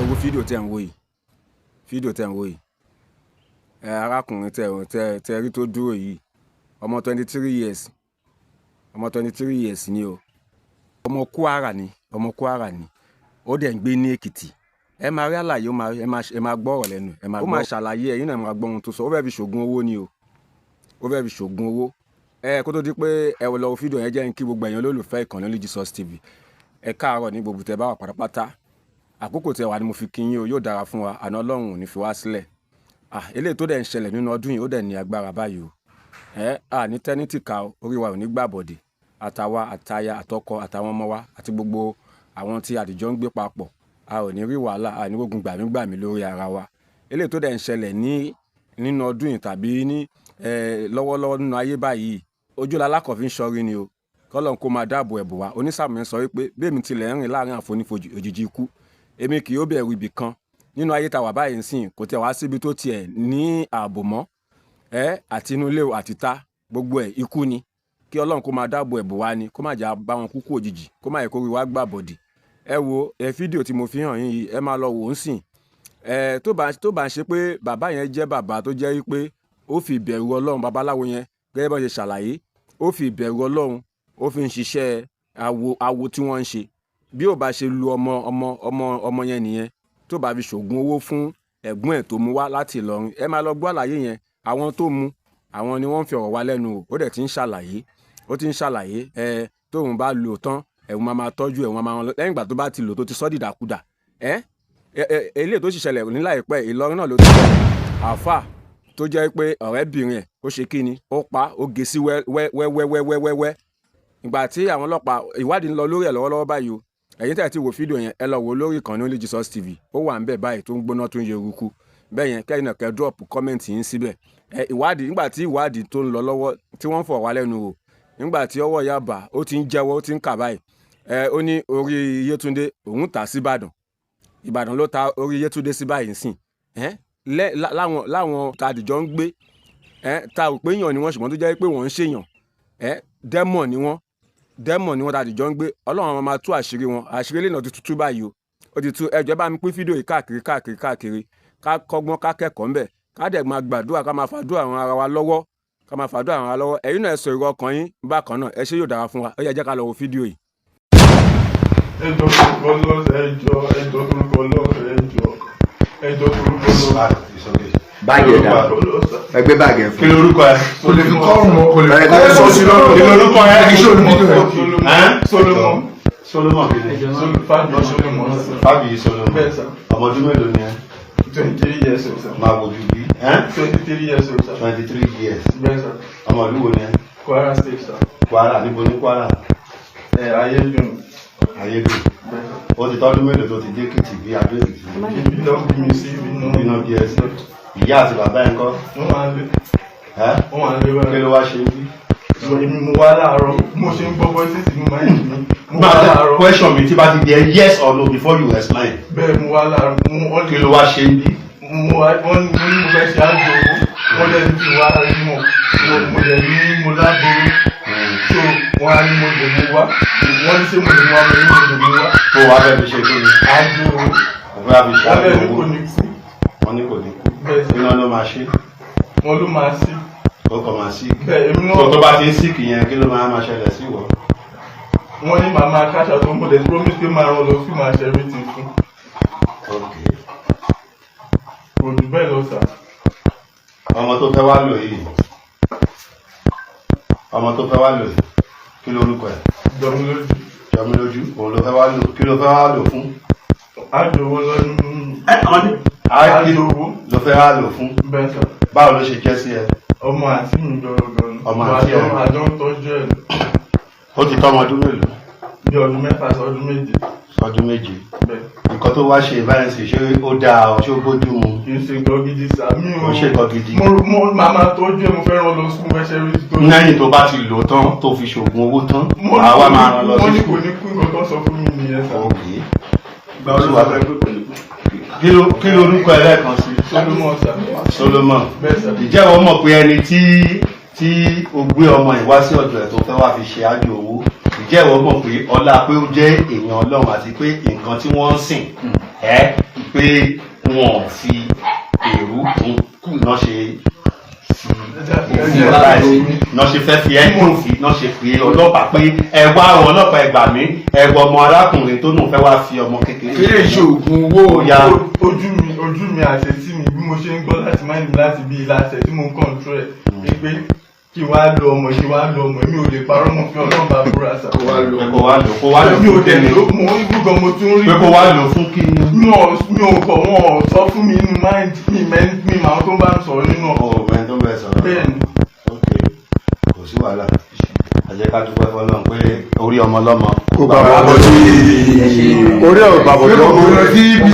Ẹ wo fídíò tẹ́ ń wò yìí, fídíò tẹ́ ń wò yìí. Ẹ arákùnrin tẹ́ tẹ́ tẹ́ rí tó dúró yìí, ọmọ 23 years, ọmọ 23 years ni o. Ọmọ Kwara ni, ọmọ Kwara ni. Ó dẹ̀ ń gbé ní Èkìtì. Ẹ máa rí àlàyé, ó máa ẹ máa gbọ́ ọ̀rọ̀ lẹ́nu, ẹ máa gbọ́. Ó máa ṣàlàyé, ẹ̀yin náà máa gbọ́ ohun tó sọ. Ó fẹ́ fi ṣògùn owó ni o, ó fẹ́ fi ṣògùn owó. Ẹ kó tó di pé ẹ lọ wo fídíò yẹn, jẹ́ ń kí gbogbo ẹ̀yin olólùfẹ́ ìkànnì Only Jesus TV. Ẹ káàárọ̀ ní gbogbo tẹ́ bá wà pátápátá. Àkókò tẹ́ wà ni mo fi kí yín o. Yóò dára fún wa, àná Ọlọ́run ò ní fi wá sílẹ̀. Ah, eléyìí tó dẹ̀ ń ṣẹlẹ̀ nínú ọdún yìí, ó dẹ̀ ní agbára báyìí o. Ẹ à ní tẹ́nítì ká o, orí wa ò ní gbàbọ̀dè, àtàwa, àtaya, àtọkọ, àtàwọn ọmọ wa, àti gbogbo àwọn tí àdìjọ ń gbé papọ̀, a ò ní rí wàhálà, a ní gbógun gbàmígbàmí lórí ara wa. Eléyìí tó dẹ̀ ń ṣẹlẹ̀ ní nínú ọdún yìí tàbí ní lọ́wọ́lọ́wọ́ nínú ayé báyìí, ojú lalákàn fi ń ṣọ́rí ni o. Kọ́lọ́n kó máa dáàbò ẹ̀bù wa. Onísàmì sọ wípé bí èmi tilẹ̀ ń rìn láàrin àfonífojì òjijì ikú, èmi kì yóò bẹ̀rù ibì kan. Nínú ayé tá wà báyìí nsìn, kò tẹ̀ wá síbi tó tiẹ̀ ní ààbò mọ́ ẹ. Àti inú ilé o, àti ta, gbogbo ẹ̀ ikú ni. Kí Ọlọ́run kó máa dáàbò ẹ̀bù wa ni, kó má jà bá wọn kúkú òjijì, kó má yẹ kó rí wa gbà bọ̀dì. Ẹ wo ẹ fídíò tí mo fi hàn yín yìí, ẹ máa lọ wò ó sìn. Ẹ tó bá ń ṣe pé bàbá yẹn jẹ́ bàbá tó jẹ́ wípé ó fi ìbẹ̀rù Ọlọ́run, babaláwo yẹn, gẹ́gẹ́ bá ṣe ṣàlàyé, ó fi ìbẹ̀rù Ọlọ́run, ó fi ń ṣiṣẹ́ awo. Awo tí wọ́n ń ṣe, bí ó bá ṣe lu ọmọ yẹn nìyẹn, tó bá fi ṣògùn owó fún ẹ̀gbọ́n ẹ̀ tó mú wá láti Ìlọrin. Ẹ máa lọ gbọ́ àlàyé yẹn. Àwọn tó mú àwọn ni wọ́n ń fi ọ̀rọ̀ wá lẹ́nu o. Ó dẹ̀ ti ń ṣàlàyé, ó ti ń ṣàlàyé. Ẹ tóun bá lò tán, ẹ̀hún máa tọ́jú ẹ̀hún máa lẹ́yìn ìgbà tó bá ti lò, tó ti sọ́ dìdàkudà. Ẹ eléyìí tó sì ṣẹlẹ̀ ní láìpẹ́, Ìlọrin náà ló ti ṣẹlẹ̀. Àáfà tó jẹ́ pé ọ̀rẹ́bìnrin ẹ̀, ó ṣe kí ni, ó pa, ó gé sí wẹ́wẹ́wẹ́wẹ́wẹ́. Ìgbà tí àwọn ọlọ́pàá, ìwádìí ń lọ lórí ẹ̀ lọ́wọ́lọ́wọ́ báyìí o. Ẹ̀yin tẹ́ ẹ ti wo fídíò yẹn, ẹ lọ wò lórí ìkànnì Only Jesus TV. Ó wà ń bẹ̀ báyìí, tó ń gbóná, tó ń yẹ eruku bẹ́ẹ̀ yẹn. Kẹ́yìn náà kẹ́ drop comment yín síbẹ̀. Ẹ ìwádìí, nígbà tí ìwádìí tó ń lọ lọ́wọ́, tí wọ́n ń fọ̀ wá lẹ́nu wò, nígbà tí ọwọ́ ya bà, ó ti ń jẹ́wọ́, ó ti ń kà báyìí. Ẹ ó ní orí Yétúndé, òun tà sí Ìbàdàn. Ìbàdàn ló ta orí Yétúndé sí báyìí sìn. Ẹ láwọn tàdìjọ́ ń gbé ẹ, ta ò pé yàn ni wọ́n, ṣùgbọ́n tó jẹ́ pé wọ́n ń ṣèyàn, ẹ demon ni wọ́n, demon ni wọ́n tàdìjọ́ ń gbé. Ọlọ́run àwọn máa tú àṣírí wọn. Àṣírí lè nà ti tútú báyìí o, ó ti tú. Ẹ jọ̀ọ́, bá mi pín fídíò yìí káàkiri, káàkiri, káàkiri, ká kọ́gbọ́n, ká kẹ́kọ̀ọ́ ńbẹ̀, ká dẹ̀ máa gbàdúrà, ká máa fàdúrà ran ara wa lọ́wọ́, ká máa fàdúrà ran ara lọ́wọ́. Ẹ̀yin náà, ẹ sọ èrò ọkàn yín bákan náà. Ẹ ṣé, yóò dára fún wa. Ó yẹ, jẹ́ ká lọ wo fídíò yìí. Ẹ jọ̀ọ́, torúkọ Ọlọ́run, ẹ jọ̀ọ́, ẹ jọ̀ọ́, torúkọ Ọlọ́run, ẹ jọ̀ọ́, ẹ jọ̀ọ́, torúkọ Ọlọ́run. Báàgì ẹ̀dá, ẹ gbé báàgì ẹ̀ Kí fún. lorúkọ ẹ? Kò lè fi kọ́rùn mọ́, kò lè fi Ẹ kọ́rùn sọ sí lọ́rùn. Kí lorúkọ ẹ? Kí ṣe olùdíje rẹ? Ẹ́? Solomon. Solomon kí ni? Fábíyì Solomon. Fábíyì Solomon. Bẹ́ẹ̀ sà. Ọmọ ọdún mélòó ni ẹ? 23 years old, sir. Máa wojú bí ẹ́. 23 years old, sir. 23 years. Bẹ́ẹ̀ sà. Ọmọ ìlú wo ni ẹ? Kwara State, sir. Kwara, níbo ní Kwara? Ẹ Ayédùn. Ayédùn. Bẹ́ẹ̀ sà. Ó ti tọ́dún mélòó tó ti dé Èkìtì bí, Adó Èkìtì? Ibi náà bí mi sí, ibi náà. Ibi náà bí ẹ sí. Ìyá àti bàbá ẹ ńkọ́? Wọ́n máa ń lé. Ẹ́? Wọ́n máa ń lé Kí báyìí. ló wá ṣe bí? Èmi mo wá láàárọ̀, mo ṣe ń gbọ́ voices inú mind mi. Mo wá láàárọ̀. Question mi tí bá ti di ẹ, yes or no before you explain. Bẹ́ẹ̀, mo wá láàárọ̀, mo wọ́n Kí ló wá ṣe bí? Mo wá, wọ́n ní, mo ní mo fẹ́ ṣe àjò owó. Wọ́n lẹ́nu kí n wá rí mọ̀. Mo dẹ̀ ní mo láboró. So wọ́n á ní mo lè mú wá. Wọ́n ní ṣé mo lè mú wá, mo ní mo lè mú wá. Tó wàá fẹ́ fi ṣe kí ni? Àjò owó. Òun fẹ́ fi ṣe Wọ́n àjò lẹ́nu owó. kò ní kú. Wọ́n ní kò ní kú. Bẹ́ẹ̀ sà. Iná ló máa ṣe? Wọ́n ló máa sí. Ó kàn máa sick? Bẹ́ẹ̀, èmi tó náà. tó bá ti ń sick yẹn, kí ló máa ṣẹlẹ̀ sí ìwọ? Wọ́n ní màmá káṣá tó ń bọ̀ dẹ̀ promise pé máa rán lọ sí, máa ṣe everything fún. Ok. Kò jù bẹ́ẹ̀ lọ, sà. Ọmọ tó fẹ́ wá lò yìí, ọmọ tó fẹ́ wá lò yìí, kí lorúkọ ẹ̀? Jọmí lójú. Jọmílójú, òun ló fẹ́ wá lò. Kí ló fẹ́ wá lò fún? Àjò owó lọ́dún. Àjò owó. Ló fẹ́ wá lò fún? Bẹ́ẹ̀ sà. Báwo ló ṣe jẹ́ sí ẹ? Ọmọ àǹtí mi gbọ̀rọ̀gbọ̀rọ̀ ni. Ọmọ àǹtí ẹ. Àjọ ń tọ́jú ẹ̀. Ó ti tọ́ ọmọ ọdún mélòó? Bí ọdún 6 sí ọdún 7. Ọdún 7. Bẹ́ẹ̀. Nǹkan tó wá ṣe báyìí sì, ṣé ó dáa ọ? Ṣé ó bójú mu? Kì í ṣe nǹkan gidi, sà, mi ò. Kò ṣe nǹkan gidi. Mo máa máa tọ́jú ẹ̀, mo fẹ́ rán lọ sùn, mo fẹ́ ṣe rí tó. Lẹ́yìn tó bá ti lò tán, tó fi ṣoògùn owó tán, àwa máa rán lọ Wọ́n sí ní kò ní kú, nǹkan tó sọ fún mi nìyẹn, sà. Ok. Ìgbà wo ló wà fẹ́ pé kò ní kú? Kí ló orúkọ ẹ lẹ́ẹ̀kan sí? Solomon, sà. Solomon. Bẹ́ẹ̀ sà. Ìjẹ́ wọ́n mọ̀ pé ẹni tí o gbé ọmọ yìí wá sí ọ̀dọ̀ ẹ̀ tó fẹ́ wá fi ṣe ájò owó, ìjẹ́ ìwọ mọ̀ pé ọlá pé ó jẹ́ èèyàn Ọlọ́run àti pé nǹkan tí wọ́n ń sìn ẹ́ pé Pé wọn ò fi èrú kún kù náà ṣe fi náà ṣe fẹ́ fi ẹ́ kún fi náà ṣe pé ọlọ́pàá pé ẹ wá o, ọlọ́pàá, ẹ gbà mí, ẹ wọ ọmọ arákùnrin tó nù fẹ́ wá fi ọmọ kékeré. Kí lè ṣe oògùn owó? Ó yá. Ojú mi àti etí mi, bí mo ṣe ń gbọ́ láti máa ń láti bí ìlàsẹ̀ tí mo ń control ẹ̀ pé kí wá lo ọmọ, kí wá lo ọmọ. Èmi ò lè parọ́ mọ́, fi Ọlọ́run bá búra sà. Kó wá lò. Pé kó wá lò, kó wá lò Mi ò fún dẹ̀ kíni? ló mo ń gbúgan, mo tún rí. Pé kó wá lò fún kíni? Mi ò kọ̀, wọn ò sọ fún mi inú mind mi mẹ́ mi màá tó ń bá mi sọ̀rọ̀ nínú ọ̀. Ó mẹ́rin tó ń bẹ sọ̀rọ̀. Bẹ́ẹ̀ ni. Ok, kò sí wàhálà. Ẹ jẹ́ ká dúpẹ́ fọlọ́run pé orí ọmọ ọlọ́mọ Kó bá wa bọ̀ sí orí ọ̀ bàbọ̀ Pé tó kò lọ sí ibi.